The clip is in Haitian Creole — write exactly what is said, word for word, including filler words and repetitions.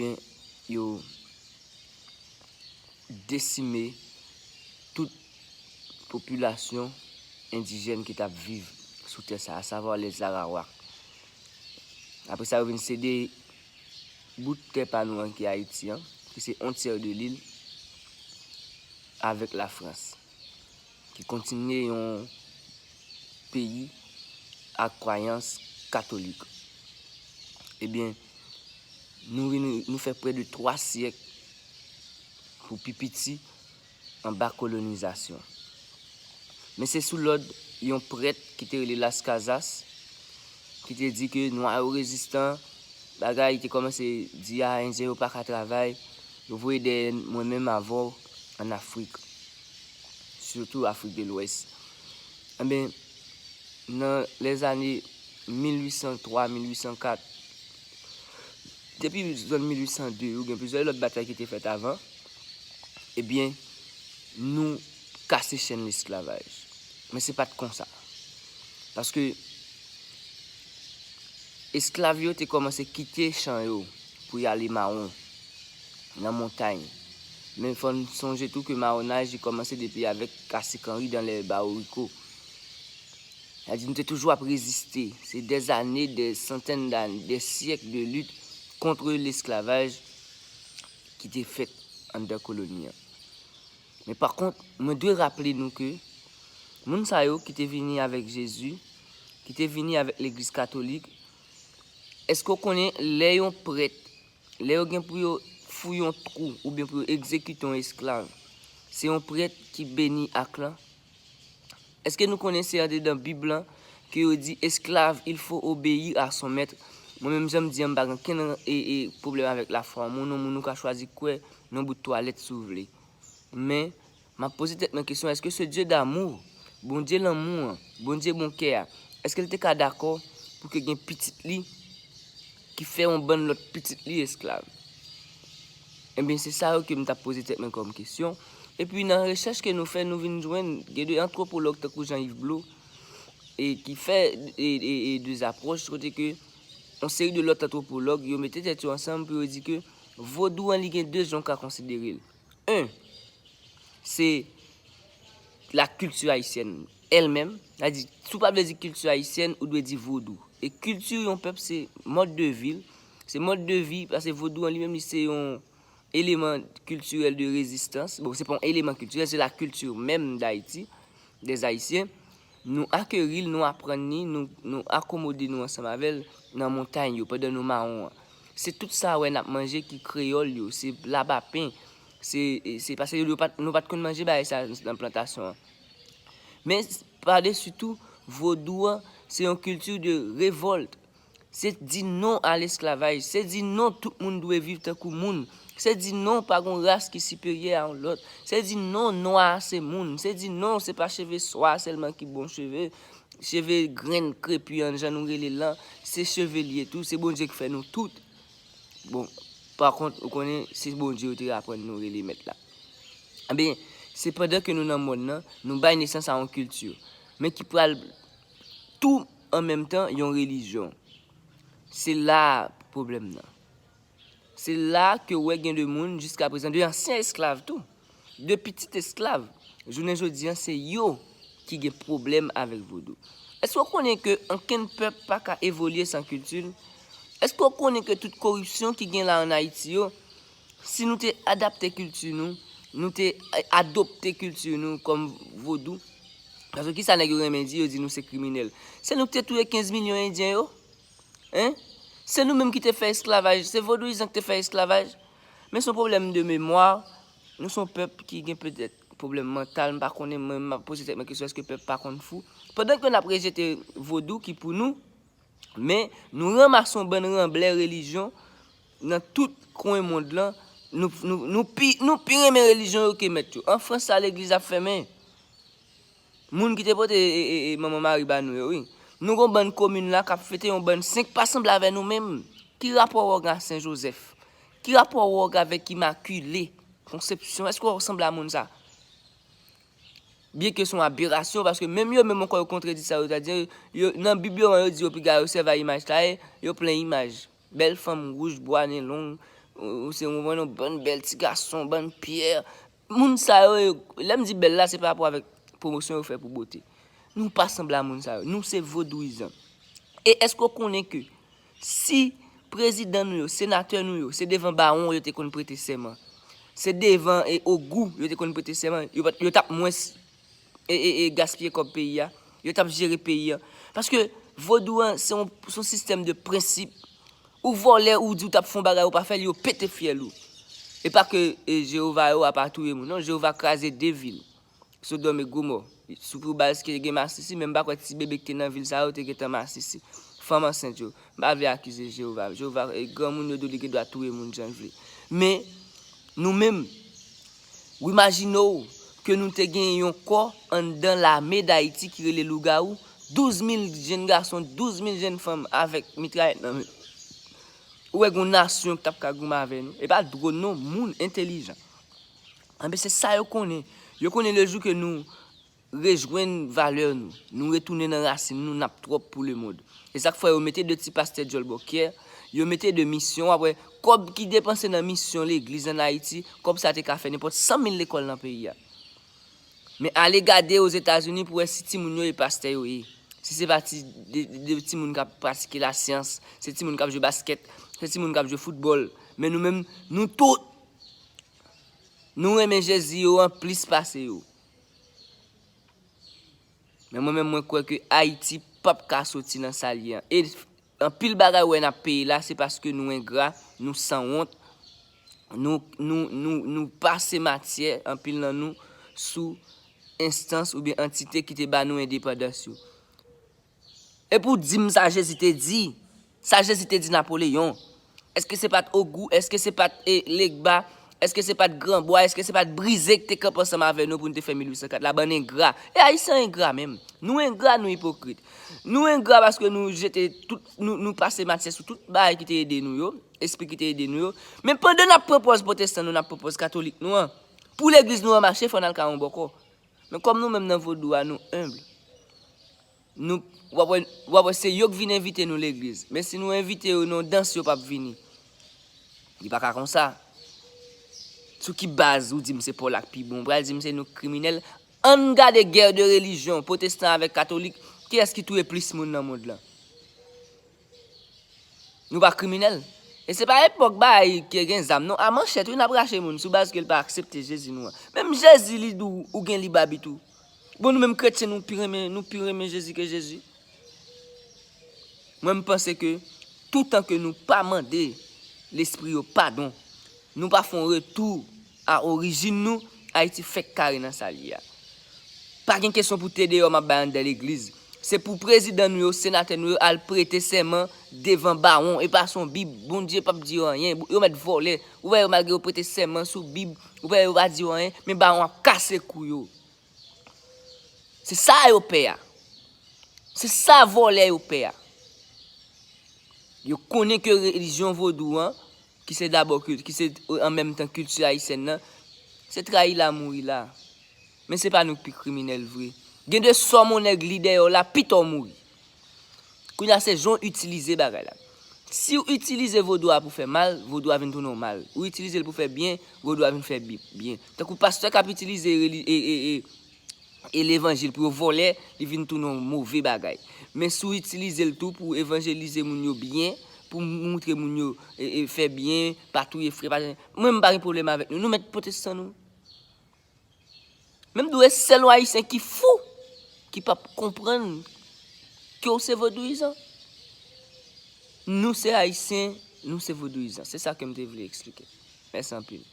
Ebyen, yo desime tout popilasyon endijèn ki t ap viv sou tè sa a, savwa lèz Arawak. Apre sa, yo vin sede bout tè pa nou an ki Ayiti an, ki se on tyè de lil, avèk Lafrans, ki kontinye yon peyi ak kwayans katolik. Ebyen, nou vin, nou fè prè de twa syèk pou pi piti anba kolonizasyon. Men se sou lòd yon prèt ki te rele Las Casas, ki te di ke nwa yo rezistan, bagay te kòmanse di a Endyen yo pa ka travay, yo voye dèyè mwen menm avè w ann Afrik, sitou Afrik de Lwès. Enben, nan lèzane mil uit san twa, mil uit san kat, depi zòn mil uit san de, ou gen plizyè lòt batay ki te fèt avan, ebyen, nou kase chèn lesklavaj. Men se pa t konsa. Paske esklav yo te kòmanse kite chan yo pou y ale mawon nan montay. Men fò n sonje tou ke mawonaj li kòmanse depi avèk Cacique Henry dans les Bas Oricourt. Sa di nou te toujou ap reziste. Se dèzane, dè santèn dane, dè syèk de lit kont lesklavaj ki te fèt anndan koloni an. Men pa kont, mwen dwe raple nou ke moun sa yo ki te vini avèk Jezi, ki te vini avèk legliz katolik, èske w konnen lè yon prèt, lè yo gen pou yo fouye yon twou oubyen pou yo egzekite yon esklav, se yon prèt ki beni ak lan? Èske nou konnen se andedan Bib lan ke yo di esclave, il faut obéir à son maître? Mwen menm, jan m di an, m pa gen okenn e, e, pwoblèm avèk lafwa. Mwen, non, moun ou ka chwazi kwè nan bout twalèt si w vle. Men, m ap poze tèt mwen kesyon, èske ce Dieu d'amour, Bondye lanmou an, Bondye bon kè a, èske l te ka dakò pou ke gen pitit li ki fè yon bann lòt pitit li esklav? Ebyen, se sa yo ke m t ap poze tèt mwen kòm kesyon. Epi, nan rechèch ke nou fè, nou vin jwenn gen de antwopològ tankou Jean Yves Blo, e ki fè e, e, e de apwòch kote ke yon seri de lòt antwopològ, yo mete tèt yo ansanm pou yo di ke vodou an, li gen de jan w ka konsidere l. Un, se la culture haïtienne elle-même. Sa di, si w pa vle di kilti ayisyèn, ou dwe di vodou. E kilti yon pèp, se mòd de vi l. Se mòd de vi, paske vodou an li menm, li se yon eleman kiltirèl de rezistans. Bon, se pa yon eleman kiltirèl, se la culture même d'Haïti, des Haïtiens. Nou akeri l, nou aprann li, nou, nou akomode nou ansanm avè l nan montay yo, pandan nou mawon an. Se tout sa w wè n ap manje ki kreyòl yo, se labapen, se, se paske yo pa t, nou pa t konn manje bagay sa nan plantasyon an. Men, padesi tou, vodou an, se yon kilti de revòlt. Se di non a lesklavaj. Se di non, tout moun dwe viv tankou moun. Se di non, pa gon ras ki siperyè a yon lòt. Se di non, nwa a se moun. Se di non, se pa cheve swa sèlman ki bon cheve. Cheve grenn krepi an, jan nou rele l lan, se cheve l ye tou. Se Bondye ki fè nou tout. Bon, pa kont, ou konnen, se Bondye yo te aprann nou rele mèt la. Ebyen, se pandan ke nou nan mòn nan, nou bay nesans a yon kilti, men ki pral tou an menm tan yon relijyon. Se la pwoblèm nan. Se la ke w wè gen de moun, jiska prezan, de ansyen esklav tou, de pitit esklav, jounen jodi an, se yo ki gen pwoblèm avèk vodou. Èske w konnen ke ankenn pèp pa ka evolye san kilti l? Èske w konnen ke tout koripsyon ki gen la ann Ayiti yo, si nou te adapte kilti nou, nou te adopte kilti nou kòm vodou, paske kisa nèg yo renmen di, yo di nou se kriminèl. Se nou ki te touye kenz milyon endyen yo? Hein? Se nou menm ki te fè esklavaj, se vodouyizan ki te fè esklavaj. Men se yon pwoblèm de memwa, nou se yon pèp ki gen petèt pwoblèm mantal, m pa konnen, mwen, m ap poze tèt mwen kesyon, èske pèp pa konn fou? Pandan ke n ap rejete vodou ki pou nou, men nou ranmase yon bann ranblè relijyon nan tout kwen mond lan, nou, nou, nou pi, nou pi renmen relijyon yo ke mèt yo. An Frans sa, legliz ap fèmen. Moun ki te pote e, e, e, Manman Mari ba nou yo, wi. Nou gon bann komin la k ap fete yon bann sen k pa sanble avè nou menm. Ki rapò w gen a Sen Jozèf? Ki rapò w gen avèk Imakile Konsepsyon? Èske w sanble a moun sa? Byenke se yon aberasyon, paske menm yo menm ankò yo kontredi sa yo ta di, yo, nan Bib yo, yo di yo piga yo sèvi a imaj sa, e yo plen imaj. Bèl fanm wouj bwa, nen long, ou se yon, yon bann bèl ti gason, bann pyè. Moun sa yo, yo, lè m di bèl la, se pa rapò avèk pwomosyon yo fè pou bote. Nou pa sanble a moun sa yo. Nou se vodouyizan. E èske w konnen ke si prezidan nou yo, senatè nou yo, se devan bawon yo te konn prete sèman, se devan e ogou yo te konn prete sèman, yo, pa t- yo t ap mwens e, e, e gaspiye kòb peyi a, yo t ap jere peyi a. Paske vodou an, se yon, se yon sistèm de prensip. Ou vòlè, ou di w t ap fè yon bagay, ou pa fè l, yo pete fyèl ou. E pa ke e, Jewova yo a pa touye moun. Non, Jewova kraze de vil, Sodòm e Gomò. Sou pou baz ke te gen masisi, men m pa kwè ti bebe ki te nan vil sa yo te gentan masisi. Fanm ansent yo. M pa vle akize Jewova. Jewova, e, granmoun yo di w li gen dwa touye moun jan l vle. Men, nou menm, w imajine w ke nou te gen yon kò anndan lame Dayiti ki rele lougawou, douz mil jenn gason, douz mil jenn fanm avèk mitrayèt nan men. Ou wè gen yon nasyon ki t ap ka goumen avè nou. E pa dwòn non, moun entèlijan. Anben, se sa yo konnen. Yo konnen le jou ke nou rejwenn valè nou, nou retounen nan rasin nou, n ap twòp pou lemonn. E sa k fè yo mete de ti pastè djòl bòkyè, yo mete de misyon, w ap wè, kòb ki depanse nan misyon legliz ann Ayiti, kòb sa te ka fè nenpòt san mil lekòl nan peyi a. Men ale gade Ozetazini pou wè si timoun yo e pastè yo ye. Si se pa ti, de, de timoun k ap pratike lasyans, se timoun k ap jwe baskèt, se timoun k ap jwe foutbòl. Men nou menm, nou tout, nou renmen Jezi yo an plis pase yo. Men mwen menm, mwen kwè ke Ayiti p ap ka soti nan sa l ye an. E anpil bagay ou wè n ap peye la, se paske nou engra, nou sanwont, nou, nou, nou, nou pase matyè, anpil nan nou, sou enstans oubyen antite ki te ba nou endepandans yo. E pou w di m sa Jezi te di, sa Jezi te di Napoleyon, èske se pa t Ogou? Èske se pa t, e, Legba? Èske se pa t Granbwa? Èske se pa t Brize ki te kanpe ansanm avè nou pou n te fè mil uit san kat la? Bann engra. E Ayisyen engra menm. Nou engra, nou ipokrit. Nou engra paske nou jete tout, nou, nou pase matyè sou tout bagay ki te ede nou yo, espri ki te ede nou yo. Men pandan n ap pran pòz pwotestan nou, n ap pran pòz katolik nou an, pou legliz nou an mache, fò n al kawon bòkò. Men kòm nou menm nan vodou a, nou enb. Nou, w ap wè, w ap wè se yo k vin envite nou legliz. Men si nou envite yo nan dans, yo p ap vini. Li pa ka konsa. Sou ki baz ou di m se pa w la k pi bon? Ou pral di m se nou k kriminèl? Ann gade gè de relijyon, pwotestan avèk katolik, kiyès ki touye plis moun nan mond lan? Nou pa kriminèl. E se pa epòk bagay ke gen zam non. A manchèt, wi, n ap rache moun sou baz ke l pa aksepte Jezi nou an. Menm Jezi, li di w, ou gen lib abit ou. Bon, nou menm kretyen, nou pi renmen, nou pi renmen Jezi ke Jezi. Mwen, m panse ke toutan ke nou pa mande lespri yo padon, nou pa fè yon retou a orijin nou, Ayiti fèk kare nan sa l ye a. Pa gen kesyon pou te deyò m ap bay anndan legliz. Se pou prezidan nou yo, senatè nou yo al prete sèman devan bawon. E pa sou yon bib. Bondye p ap di yo anyen. Yo mèt vòlè. Ou wè yo malgre yo prete sèman sou bib. Ou wè yo pa di yo anyen. Men bawon ap kase kou yo. Se sa yo pè a. Se sa vòlè yo pè a. Yo konnen ke relijyon vodou an, ki se dabò kilti, ki se an menm tan kilti ayisyèn nan, se trayi la mouri la. Men se pa nou k pi kriminèl vre. Gen de sòm yon nèg li dèyè w la, pito w mouri. Kounye a se jan w itilize bagay la. Si w itilize vodou a pou fè mal, vodou a vin tounen w mal. Ou itilize l pou fè byen, vodou a vin fè bi- byen. Tankou pastè k ap itilize reli- e, e, e, e levanjil pou yo vòlè, li vin tounen yon move bagay. Men si w itilize l tou pou evanjelize moun yo byen, pou moutre moun yo e, e, fè byen, pa touye frè, pa, mwen m pa gen pwoblèm avèk nou. Nou mèt pote san nou. Men m di w, e sèl yon Ayisyen ki fou, ki p ap konprann ke w se vodouyizan. Nou se Ayisyen, nou se vodouyizan. Se sa ke m te vle eksplike. Mèsi anpil.